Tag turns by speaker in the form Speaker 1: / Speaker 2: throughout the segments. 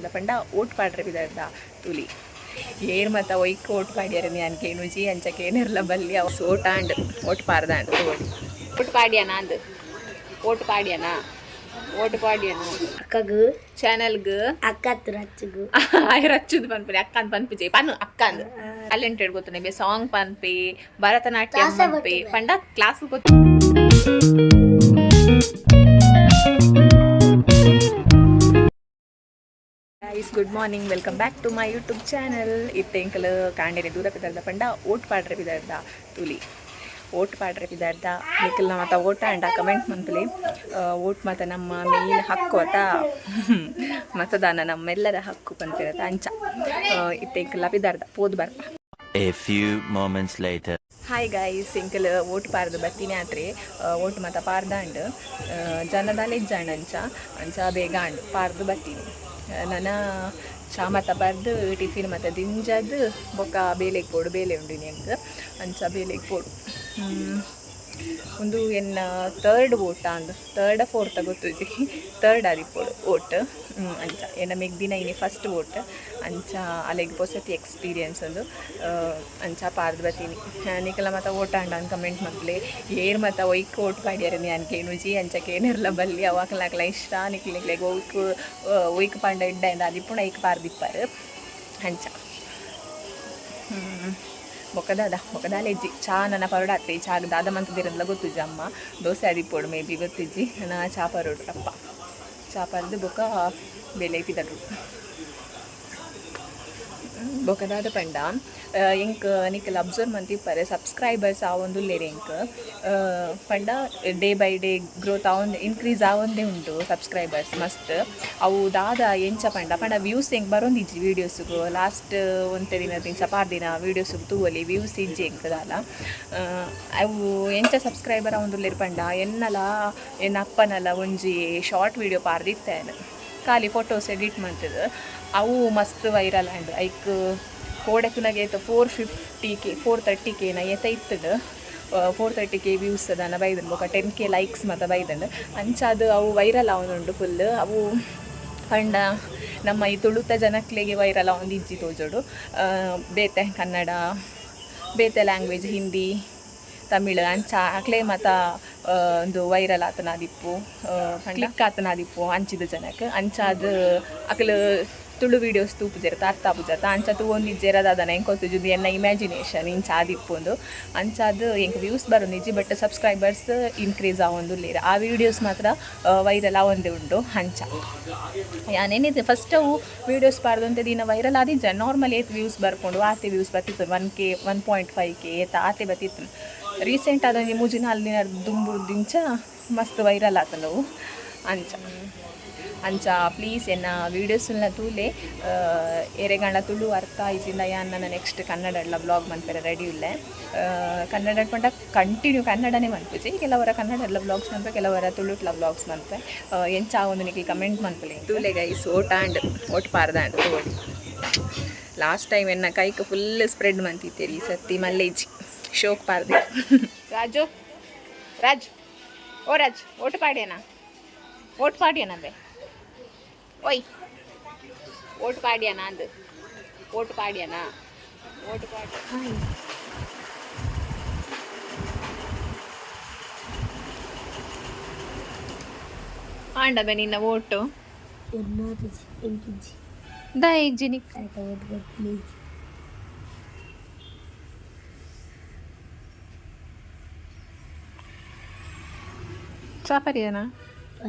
Speaker 1: ಪಿದರ್ದ ಪಂಡ ಓಟ್ ಪಾಡ್ರೆ ಪಿದರ್ದ ತುಲಿ ಏರ್ ಮತ ಒಯ್ಕ್ ಓಟ್ ಪಾಡ್ಯಾರ ಯಾನ್ ಕೇನುಜಿ ಅಂಚ ಕೇನೆರ್ಲ ಬಲ್ಲಿ ಅವು ಓಟ್ ಆಂಡ್ ಓಟ್ ಪಾರ್ದಾಂಡ್ ತೋಡಿ ಓಟ್ ಪಾಡ್ಯಾನ ಅಂದ್ ಓಟ್ ಪಾಡ್ಯಾನ ಓಟ್ ಪಾಡ್ಯಾನ.
Speaker 2: ಅಕ್ಕಗು.
Speaker 1: ಚಾನೆಲ್ಗ್.
Speaker 2: ಅಕ್ಕ ರಚ್ಚಗು.
Speaker 1: ಆಯ್ ರಚ್ಚುದು ಪನ್ಪುನಿ ಅಕ್ಕ ಅಂತ ಪನ್ಪುಜೆ ಪನ್ನು ಅಕ್ಕ ಅಂದ್. ಟ್ಯಾಲೆಂಟೆಡ್ ಗೊತ್ತುಂಡೆ, ಸಾಂಗ್ ಪನ್ಪಿ, ಭರತನಾಟ್ಯಂ ಪನ್ಪಿ ಪಂಡ ಕ್ಲಾಸ್ ಗೊತ್ತು. Guys, good morning, welcome back to my YouTube channel. ಇತ್ತೆ ಎಂಕಲ್ ಕಾಂಡೆನೆ ದೂರ ಪಿದರ್ದ ಪಂಡ ಓಟ್ ಪಾಡ್ರೆ ಪಿದರ್ದ ತುಲಿ. ಓಟ್ ಪಾಡ್ರೆ ಪಿದರ್ದ ನಿಕಲ್ನ ಮಾತ ಓಟ ಅಂಡ ಕಮೆಂಟ್ ಮನ್ಪುಲೆ. ಓಟ್ ಮಾತ ನಮ್ಮ ಮೇನ್ ಹಕ್ಕು ಅತ, ಮತದಾನ ನಮ್ಮೆಲ್ಲರ ಹಕ್ಕು ಪನ್ಪಿರತ. ಅಂಚ ಇತ್ತೆ ಎಂಕಲ್ಲ ಪಿದರ್ದ ಪೋದು ಬರ್ಪ.
Speaker 3: A few moments later.
Speaker 1: Hi guys, ಎಂಕಲ್ ಓಟ್ ಪಾರ್ದು ಬತ್ತಿನಿ ಆತ್ರೆ. ಓಟ್ ಮಾತ ಪಾರ್ದಾಂಡ್, ಜನದಾಲ ಇಜ್ಜಾಂಡ್, ಅಂಚ ಅಂಚ ಬೇಗ ಆಂಡ್. ಪಾರ್ದು ಬತ್ತೀನಿ. ನನ ಚಾ ಮತ ಬರ್ದು ಟಿಫಿನ್ ಮತ ದಿಂಜದ್ ಬೊಕ್ಕ ಬೇಲೆಗ್ ಪೋಡು. ಬೇಲೆ ಉಂಡು ಎಂಕ್, ಅಂಚ ಬೇಲೆಗ್ ಪೋಡು. ಉಂದು ಎನ್ನ ತರ್ಡ್ ಓಟ ಅಂದ್, ತರ್ಡ್ ಫೋರ್ತ್ ಗೊತ್ತುಜಿ, ತರ್ಡ್ ಆದಿಪ್ಪೊಡು ಓಟ್. ಅಂಚ ಎನ್ನ ಮೆಗ್ದಿನ ಇನಿ ಫಸ್ಟ್ ಓಟ್, ಅಂಚ ಅಲೆಗ್ ಪೊಸತಿ ಎಕ್ಸ್ಪೀರಿಯನ್ಸ್ ಒಂದು. ಅಂಚ ಪಾರ್ದು ಬತ್ತೀನಿ. ನಿಕಲ ಮಾತ ಓಟ್ ಆಂಡ ಕಮೆಂಟ್ ಮಲ್ಪುಲೆ. ಏರ್ ಮಾತ ಒಯ್ಕ್ ಓಟ್ ಪಾಡ್ಯಾರ ಯಾನ್ ಕೇನುಜಿ, ಅಂಚ ಕೇನೆರ್ಲ ಬಲ್ಲಿ. ಅವು ಅಕ್ಲ ಅಕ್ಲ ಇಷ್ಟ. ನಿಕ್ಲ್ ನಿಕ್ಲೆಗ್ ಒಯ್ಕ್ ಒಯ್ಕ್ ಪಾಂಡ ಎಡ್ಡೆ ಇಂದ ಅದಿಪ್ಪುಂಡು, ಐಕ್ ಪಾರ್ದಿಪ್ಪಾರು ಅಂಚ. ಬೊಕ್ಕ ದಾದ, ಬೊಕ್ಕ ದಾಲ ಇಜ್ಜಿ. ಚಾ ನನ್ನ ಪರೋಡು. ಚಾ ದಾದ ಮಂತದಿರಂದ್ಲ ಗೊತ್ತುಜ್ಜಿ ಅಮ್ಮ. ದೋಸೆ ಆದಿಪ್ಪೊಡು ಮೇ ಬಿ, ಗೊತ್ತಿಜ್ಜಿ. ನನ್ನ ಚಾ ಪರೋಡು ಅಪ್ಪ. ಚಾ ಪರ್ದು ಬೊಕ್ಕ ಬೇಲೆ ಪಿದಡು. ಬೊಕ್ಕ ದಾದ ಪಂಡ, ಎಂಕ್ ನಿಕಲ್ ಅಬ್ಸರ್ವ್ ಮಂತಿಪ್ಪರೆ, ಸಬ್ಸ್ಕ್ರೈಬರ್ಸ್ ಆವೊಂದುಲ್ಲೆರ್ ಎಂಕ್. ಪಂಡ ಡೇ ಬೈ ಡೇ ಗ್ರೋತ್ ಆವೊಂದು, ಇನ್ಕ್ರೀಸ್ ಆವೊಂದೇ ಉಂಡು ಸಬ್ಸ್ಕ್ರೈಬರ್ಸ್ ಮಸ್ತ್. ಅವು ದಾದ ಎಂಚ ಪಂಡ ಪಂಡ ವ್ಯೂಸ್ ಎಂಕ್ ಬರೊಂದಿಜ್ಜಿ ವೀಡಿಯೋಸ್ಗು. ಲಾಸ್ಟ್ ಒಂತೆ ದಿನ ಇಂಚ ಪಾರ್ದಿನ ವೀಡಿಯೋಸ್ಗು ತೂವೊಲಿ, ವ್ಯೂಸ್ ಇಜ್ಜಿ ಎಂಕ್ ದಾಲ. ಅವು ಎಂಚ ಸಬ್ಸ್ಕ್ರೈಬರ್ ಆವೊಂದುಲ್ಲೆರ್ ಪಂಡ, ಎನ್ನಲ ಎನ್ನ ಅಪ್ಪನಲ ಒಂಜಿ ಶಾರ್ಟ್ ವೀಡಿಯೋ ಪಾರ್ದಿತ್ತೆ ಯಾನ್, ಖಾಲಿ ಫೋಟೋಸ್ ಎಡಿಟ್ ಮಂತುದು. ಅವು ಮಸ್ತ್ ವೈರಲ್ ಆಂಡ್. ಐಕ್ ಕೋಡೆ ತೂನಗ ಏತ 450K, 430 K ನ ಏತ ಇತ್ತುಂಡು. 430 ಕೆ ವ್ಯೂಸ್ ದಾನ ಬೈದುಂಡು. ಬೊಕ 10 ಕೆ ಲೈಕ್ಸ್ ಮಾತ ಬೈದುಂಡು. ಅಂಚಾದ್ ಅವು ವೈರಲ್ ಆವೊಂದುಂಡು ಫುಲ್. ಅವು ಪಂಡ ನಮ್ಮ ಈ ತುಳುತ ಜನಕ್ಲೆಗೆ ವೈರಲ್ ಆವೊಂದು ಇಜ್ಜಿ ತೋಜೋಡು. ಬೇತೆ ಕನ್ನಡ, ಬೇತೆ ಲ್ಯಾಂಗ್ವೇಜ್, ಹಿಂದಿ, ತಮಿಳ್ ಅಂಚ ಅಕ್ಲೆ ಮಾತ ಒಂದು ವೈರಲ್ ಆತನಾದಿಪ್ಪು, ಕ್ಲಿಕ್ ಆತನಾದಿಪ್ಪು ಅಂಚಿದ ಜನಕ್ಕೆ. ಅಂಚಾದ್ ಅಕ್ಲು ತುಳು ವೀಡಿಯೋಸ್ ತೂಪುಜೆರ್, ಅರ್ಥ ಆಪುಜತ್ತ, ಅಂಚ ತೂವೊಂದಿಜ್ಜೆರ್ ದಾದನ ಎಂಕ್ ಗೊತ್ತುಜಿ, ಎನ್ನ ಇಮ್ಯಾಜಿನೇಷನ್ ಇಂಚ ಆದಿಪ್ಪುಂದು. ಅಂಚಾದ್ ಎಂಕ್ ವ್ಯೂಸ್ ಬರೊಂದಿಜ್ಜಿ, ಬಟ್ ಸಬ್ಸ್ಕ್ರೈಬರ್ಸ್ ಇನ್ಕ್ರೀಸ್ ಆವೊಂದುಲ್ಲೆರ್. ಆ ವೀಡಿಯೋಸ್ ಮಾತ್ರ ವೈರಲ್ ಆವೊಂದೇ ಉಂಡು. ಅಂಚ ಯಾನೇನಿದೆ, ಫಸ್ಟ್ ಅವು ವೀಡಿಯೋಸ್ ಪಾಡ್ದೊಂತೆ ದಿನ ವೈರಲ್ ಆದಿಜ್ಜ. ನಾರ್ಮಲ್ ಏತ್ ವ್ಯೂಸ್ ಬರ್ಪುಂಡು ಆತೆ ವ್ಯೂಸ್ ಬತ್ತಿತ್ತು, 1K, 1.5K ಏತ ಆತೆ ಬತ್ತಿತ್ತು. ರೀಸೆಂಟ್ ಆದೊಂಜಿ 3-4 ದಿನ ದುಂಬು ದಿಂಚ ಮಸ್ತ್ ವೈರಲ್ ಆತಂಡವು. ಅಂಚ ಅಂಚ ಪ್ಲೀಸ್ ಎನ್ನ ವೀಡಿಯೋಸ್ನ ತೂಲೆ. ಏರೆಗಾಂಡ ತುಳು ಅರ್ಥ ಆಯ್ಜಿಂಡ ಯಾನ್ ನನ್ನ ನೆಕ್ಸ್ಟ್ ಕನ್ನಡ ಬ್ಲಾಗ್ ಮನ್ಪೆರೆ ರೆಡಿ ಉಲ್ಲೆ. ಕನ್ನಡ ಪಂಡ ಕಂಟಿನ್ಯೂ ಕನ್ನಡನೇ ಮನ್ಪುಜಿ. ಕೆಲವರ ಕನ್ನಡ ಬ್ಲಾಗ್ಸ್ ಮನ್ಪೆ, ಕೆಲವರ ತುಳುಟ್ಲ ಬ್ಲಾಗ್ಸ್ ಮನ್ಪೆ. ಎಂಚ ಒಂದು ನಿಕ್ಲ್ ಕಮೆಂಟ್ ಮನ್ಪುಲೆ. ತೂಲೆ ಗೈಸ್, ಓಟ್ ಆಂಡ್, ಓಟ್ ಪಾರ್ದಾಂಡ್ ತೋಡಿ. ಲಾಸ್ಟ್ ಟೈಮ್ ಎನ್ನ ಕೈಕ್ ಫುಲ್ ಸ್ಪ್ರೆಡ್ ಮಂತಿತ್ತೇರಿ, ಈ ಸತಿ ಮಲ್ಲೇಜಿ ಶೋಕ್ ಪಾರ್ದೆ. ರಾಜು, ರಾಜ್, ಓ ರಾಜ್, ಓಟ್ ಪಾಡ್ಯನಾ? ಓಟ್ ಪಾಡ್ಯನ ಬೇ? ಓಯ್, ಓಟ್ ಪಾಡ್ಯನಾ ಅಂದ್? ಓಟ್ ಪಾಡ್ಯನಾ? ಓಟ್ ಪಾಡ್ಯ? ಹಾಯ್. ಆಂಡ ಬೆ ನಿನ್ನ ಓಟು?
Speaker 2: ಎಂಕಿಜ್ಜಿ.
Speaker 1: ದಾಯಿಜ್ಜಿ ನಿಕ್?
Speaker 2: ಆಯ್ತಾ, ಓಟ್ ಕೊಡ್ತೀನಿ.
Speaker 1: ಚಾಪರಿಯನಾ?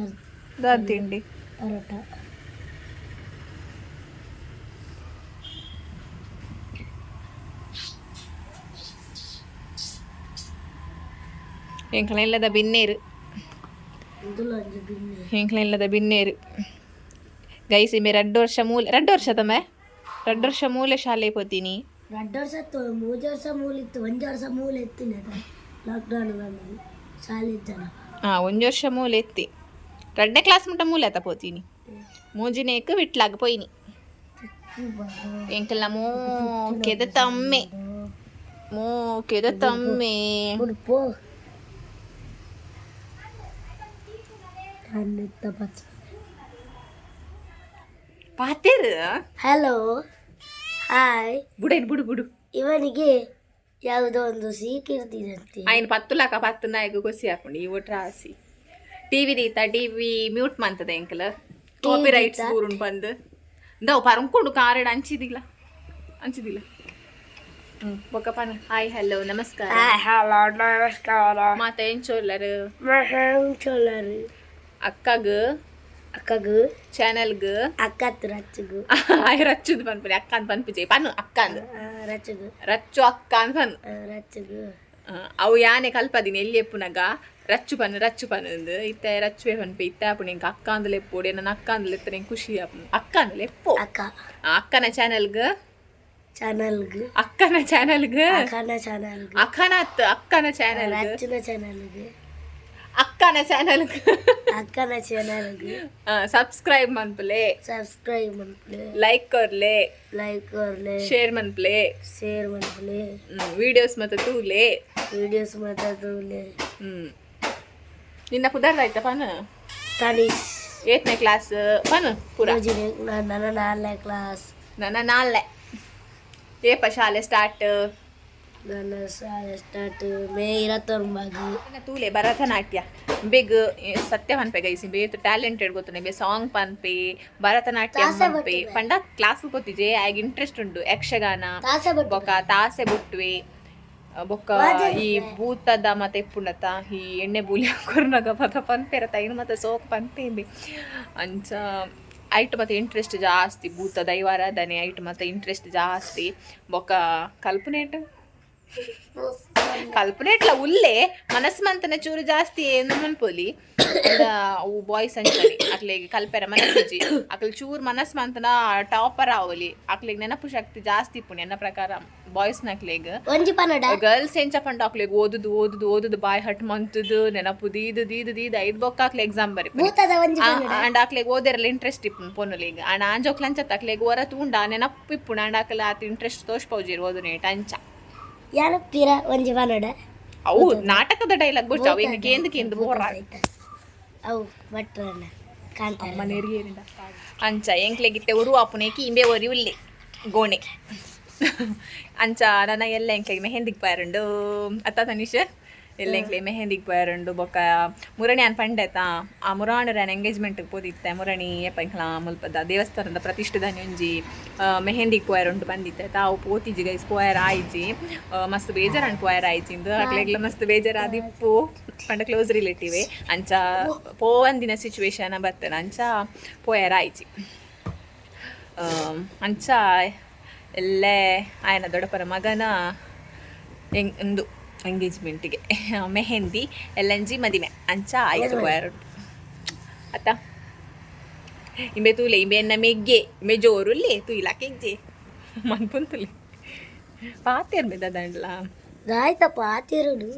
Speaker 1: ದಾದ ತಿಂಡಿ?
Speaker 2: ಪರೋಟ.
Speaker 1: ಎಂಕ್ಲ ಇಲ್ಲದ ಬಿನ್ನೇರು.
Speaker 2: ಇಂದುಲ ಒಂಜಿ ಬಿನ್ನೆ.
Speaker 1: ಎಂಕ್ಲ ಇಲ್ಲದ ಬಿನ್ನೇರು ಗೈಸ್. ಇಮೆ 2 ವರ್ಷ ಮೂಲೆ, 2 ವರ್ಷ ತಮ್ಮೆ, 2 ವರ್ಷ ಮೂಲೆ ಶಾಲೆ ಪೋತೀನಿ.
Speaker 2: 2 ವರ್ಷ, 3 ವರ್ಷ ಮೂಲೆ ಇತ್ತು, 1 ವರ್ಷ ಮೂಲೆ ಎತ್ತಿನ ಲಾಕ್ಡೌನ್ ಬಂದದ್ದು ಶಾಲೆ ಜನ.
Speaker 1: ಹಾಂ, 1 ವರ್ಷ ಮೂಲೆ ಎತ್ತಿ, 2ನೇ ಕ್ಲಾಸ್ ಮುಟ್ಟ ಮೂಲೆ ಆತ ಪೋತೀನಿ. ಮೂಜಿನೇಕ್ ವಿಟ್ಲಾಗ ಪೋಯಿನಿ. ಎಂಕಲ್ನ ಮೋಕೆದ ತಮ್ಮೆ, ಮೋಕೆದ ತಮ್ಮೆ.
Speaker 2: ಪೋ ಪಚ್ಚ.
Speaker 1: ಪಾತೆರ್.
Speaker 2: Hello, hi.
Speaker 1: ಬುಡೇನ್, ಬುಡು ಬುಡು.
Speaker 2: ಇವನಿಗೆ ಯಾವುದೋ ಒಂದು ಸೀಕ್ ಇರ್ತಿದಂತೆ.
Speaker 1: ఆయన ಪತ್ತುಲಾಕ ಪತ್ತು ನಾಯಕ ಕೊಸಿ ಹಾಕೊಂಡು ಈ ಒಟ್ರ ಆಸಿ ಟಿವಿ ದೀತ, ಟಿವಿ ಮ್ಯೂಟ್ ಮಂತದ ಎಂಕಲ್ ಕಾಪಿ ರೈಟ್ಸ್ ಊರುಂಡು ಬಂದು ಇಂದಾವು ಪರಂಕೊಂಡು ಕಾರಡ್ ಅಂಚಿದಿಲ್ಲ ಅಂಚಿದಿಲ್ಲ. ಬೊಕ್ಕ ಪನ, ಹಾಯ್, ಹಲೋ, ನಮಸ್ಕಾರ.
Speaker 2: ಹಲೋ, ನಮಸ್ಕಾರ.
Speaker 1: ಮಾತ ಎಂಚೋಲ್ಲರು?
Speaker 2: ಚೋಲರು.
Speaker 1: ಅಕ್ಕಗ್
Speaker 2: ಅಕ್ಕಗು.
Speaker 1: ಚಾನೆಲ್ಗ್.
Speaker 2: ಅಕ್ಕ ರಚ್ಚಗು.
Speaker 1: ಆಯ್ ರಚ್ಚುದು ಪನ್ಪುನಿ, ಅಕ್ಕ ಅಂತ ಪನ್ಪುಜೆ, ಪನ್ನು ಅಕ್ಕ ಅಂದ್.
Speaker 2: ರಚ್ಚಗು.
Speaker 1: ರಚ್ಚು ಅಕ್ಕ ಅಂತ ಪನ್ನು.
Speaker 2: ರಚ್ಚಗು.
Speaker 1: ಅವು ಯಾನೆ ಕಲ್ಪದಿನಿ ಎಲ್ಲಿ ಎಪ್ಪುನಗ ರಚ್ಚು ಪನ್ನು, ರಚ್ಚು ಪನ್ನು ಅಂದ್. ಇತ್ತೆ ರಚ್ಚುವೆ ಪನ್ಪೆ. ಇತ್ತೆ ಆಪುಣಿ ಎಂಕ್ ಅಕ್ಕ ಅಂದ್ಲ ಎಪ್ಪೋಡು. ನನ್ನ ಅಕ್ಕ ಅಂದ್ಲ ಎತ್ತನೆ ಖುಷಿ ಆಪುಂಡು. ಅಕ್ಕ ಅಂದ್ಲ ಎಪ್ಪೋ.
Speaker 2: ಅಕ್ಕ.
Speaker 1: ಅಕ್ಕನ ಚಾನೆಲ್ಗ್.
Speaker 2: ಚಾನಲ್ಗು.
Speaker 1: ಅಕ್ಕನ ಚಾನೆಲ್ಗ್.
Speaker 2: ಅಕ್ಕನ ಚಾನಲ್ಗು.
Speaker 1: ಅಕ್ಕನತ್, ಅಕ್ಕನ ಚಾನೆಲ್ಗ್.
Speaker 2: ರಚ್ಚುನ ಚಾನಲ್ಗು.
Speaker 1: ಅಕ್ಕನ ಚಾನೆಲ್ಗ್.
Speaker 2: ಅಕ್ಕನ ಚಾನಲ್ಗು.
Speaker 1: ಸಬ್ಸ್ಕ್ರೈಬ್ ಮನ್ಪುಲೆ.
Speaker 2: ಸಬ್ಸ್ಕ್ರೈಬ್ ಮನ್ಪುಲೆ.
Speaker 1: ಲೈಕ್ ಕೊರ್ಲೆ.
Speaker 2: ಲೈಕ್ ಕೊರ್ಲೆ.
Speaker 1: ಶೇರ್ ಮನ್ಪುಲೆ.
Speaker 2: ಶೇರ್ ಮನ್ಪುಲೆ.
Speaker 1: ವೀಡಿಯೋಸ್ ಮತ್ತೆ ತೂಲೆ.
Speaker 2: ವಿಡಿಯೋಸ್ ಮಾತಾಡ್ತೂಲೆ.
Speaker 1: ನಿನ್ನ ಪುದರ್ ಆಯ್ತಾ ಪನ್?
Speaker 2: ತನಿಷ್.
Speaker 1: ಏತ್ನೇ ಕ್ಲಾಸ್ ಪನ್ ಪೂರ?
Speaker 2: ನನ್ನ ನಾಲ್ಕನೇ ಕ್ಲಾಸ್.
Speaker 1: ನನ್ನ ನಾಲ್ನೇ. ಏಪ ಶಾಲೆ ಸ್ಟಾರ್ಟ್?
Speaker 2: ನನ್ನ ಶಾಲೆ ಸ್ಟಾರ್ಟ್ ಮೇ 29.
Speaker 1: ತೂಲೆ ಭರತನಾಟ್ಯ ಬೇಗ ಸತ್ಯ ಪನ್ಪೆ ಗೈಸಿ, ಬೇತು ಟ್ಯಾಲೆಂಟೆಡ್ ಗೊತ್ತುಂಡೆ. ಬೇ ಸಾಂಗ್ ಪನ್ಪೆ, ಭರತನಾಟ್ಯ
Speaker 2: ತಾಸೆ.
Speaker 1: ಪನ್ಪೆ. ಪಂಡ ಕ್ಲಾಸ್ ಗೊತ್ತಿಜೆ, ಆಗ ಇಂಟ್ರೆಸ್ಟ್ ಉಂಡು ಯಕ್ಷಗಾನ.
Speaker 2: ತಾಸೆ.
Speaker 1: ಬೊಕ್ಕ ತಾಸೆ ಬುಟ್ವೆ, ಬೊಕ್ಕ ಈ ಭೂತದ ಮತ್ತೆ ಎಪ್ಪುಂಡತ ಈ ಎಣ್ಣೆ ಬೂಲಿ ಕೊರ್ನಗ ಪದ ಪನ್ಪೆರ ತೈನ ಮತ್ತೆ ಸೋಕ್ ಪನ್ಪೇಂಬಿ. ಅಂಚ ಐಟ್ ಮತ್ತೆ ಇಂಟ್ರೆಸ್ಟ್ ಜಾಸ್ತಿ. ಭೂತ ದೈವಾರಾಧನೆ ಐಟ್ ಮತ್ತೆ ಇಂಟ್ರೆಸ್ಟ್ ಜಾಸ್ತಿ. ಬೊಕ್ಕ ಕಲ್ಪನೇಟ್ ಕಲ್ಪನೆಟ್ಲ ಉಲ್ಲೆ ಮನಸ್ಸು ಮಂತನ ಚೂರು ಜಾಸ್ತಿ ಏನು ಮನ್ಪೊಲಿ. ಅವು ಬಾಯ್ಸ್ ಅಂಚನೆ, ಅಕ್ಲೆಗ್ ಕಲ್ಪೆರ ಮನಸ್ಸಿಜ್ಜಿ. ಅಕ್ಲೆ ಚೂರು ಮನಸ್ಸು ಮಂತನ ಟಾಪರ್ ಆವಲಿ. ಅಕ್ಲೆಗ್ ನೆನಪು ಶಕ್ತಿ ಜಾಸ್ತಿ ಇಪ್ಪುಂಡು ಎನ್ನ ಪ್ರಕಾರ ಬಾಯ್ಸ್ ನಕ್ಲೆಗ್.
Speaker 2: ಒಂಜಿ ಪನ್ನಡ.
Speaker 1: ಗರ್ಲ್ಸ್ ಎಂಚ ಪಂಡ ಅಕ್ಲೆಗ್ ಓದುದು ಓದುದು ಓದುದು ಬಾಯ್ ಹಟ್ ಮಂತುದು ನೆನಪು ದೀದು ದೀದು ದೀದು ಐದ್ ಬೊಕ್ಕ ಅಕ್ಲೆ ಎಕ್ಸಾಮ್ ಬರಿಪುನಿ.
Speaker 2: ಭೂತದ ಒಂಜಿ ಪನ್ನಡ.
Speaker 1: ಅಂಡ್ ಅಕ್ಲೆಗ್ ಓದೆರಲ್ಲ ಇಂಟ್ರೆಸ್ಟ್ ಇಪ್ಪುಂಡು ಪೊನ್ನುಲೆಗ್. ಅಂಡ್ ಆಂಜೋಕ್ಲ ಅಂಚತ್ತ, ಅಕ್ಲೆಗ್ ಒರ ತೂಂಡ ನೆನಪು ಇಪ್ಪುಂಡು. ಅಂಡ್ ಅಕ್ಲೆ ಆತ್ ಇಂಟ್ರೆಸ್ಟ್ ತೋಷ್ಪೌಜಿರ್ ಓದುನೇಟ್ ಅಂಚ.
Speaker 2: ಯಾನ ಪಿರ ಒಂಜಿ ಪನ್ನಡ.
Speaker 1: ಅವು ನಾಟಕದ ಡೈಲಾಗ್ ಬುಡ್ಚ, ಅವು ಹಿಂಗೆ ಕೇಂದ್ ಕೇಂದ್ ಬೋರ್.
Speaker 2: ಅವು ಭಟ್ರನ್ನ ಕಾಂತಾರ.
Speaker 1: ಅಂಚ ಎಂಕ್ಲೆಗಿತ್ತೆ ಉರು ಆಪುನೇಕಿ ಇಂಬೆ ಒರಿ ಉಲ್ಲೆ ಗೋಣೆ. ಅಂಚ ನನ್ನ ಎಲ್ಲ ಎಂಕ್ಲೆಗ್ ಮೆಹಂದಿಗ್ ಪಾರುಂಡು ಅತ್ತ ತನಿಷ್? ಎಲ್ಲ ಎಂಕ್ಲೆ ಮೆಹಂದಿಗ್ ಪಾರುಂಡು. ಬೊಕ್ಕ ಮುರಣಿ ಅನ್ ಪಂಡೆತ, ಆ ಮುರಾಣರ ಎಂಗೇಜ್ಮೆಂಟ್ ಪೋದಿತ್ತೆ. ಮುರಣಿ ಏಪ ಎಂಕ್ಲ ಮುಲ್ಪದ ದೇವಸ್ಥಾನದ ಪ್ರತಿಷ್ಠೆದಾನಿ ಒಂಜಿ ಮೆಹಂದಿಗ್ ಪೋಯರುಂಡು ಬಂದಿತ್ತೆ. ತಾವು ಪೋತಿಜಿ ಗೈಸ್, ಪೋಯರ್ ಆಯ್ಜಿ. ಮಸ್ತ್ ಬೇಜಾರಂಡ್ ಪೋಯರ್ ಆಯ್ಜಿಂದು. ಅಕ್ಲೆಗ್ಲ ಮಸ್ತ್ ಬೇಜಾರಾದಿಪ್ಪು. ಪಂಡ ಕ್ಲೋಸ್ ರಿಲೇಟಿವೆ, ಅಂಚ ಪೋವಂದಿನ ಸಿಚುವೇಶನ್ ಬರ್ತದೆ, ಅಂಚ ಪೋಯರ್ ಆಯ್ಜಿ. ಅಂಚ ಎಲ್ಲೇ ಆಯನ ದೊಡ್ಡಪ್ಪನ ಮಗನ ಒಂದು ಎಂಗೇಜ್ಮೆಂಟಿಗೆ ಮೆಹಂದಿ ಎಲ್ಲಂಜಿ ಮದಿಮೆ ಅಂಚ ಆಯ್ತು ಪೋಯರುಂಡು ಅತ್ತ. ಇಂಬೆ ತೂಲೆ, ಇಂಬೆ ಎನ್ನ ಮೆಗ್ಗೆ. ಇಂಬೆ ಜೋರುಲ್ಲೆ ತೂಯಿಲಾಕೆ ಇಜ್ಜೆ ಮನ್ಪುಂತುಲೆ ಪಾತೆರ್ ಮೆದ ದಂಡ್ಲ.
Speaker 2: ಆಯ್ತಪ್ಪ, ಆತಿರುಡು.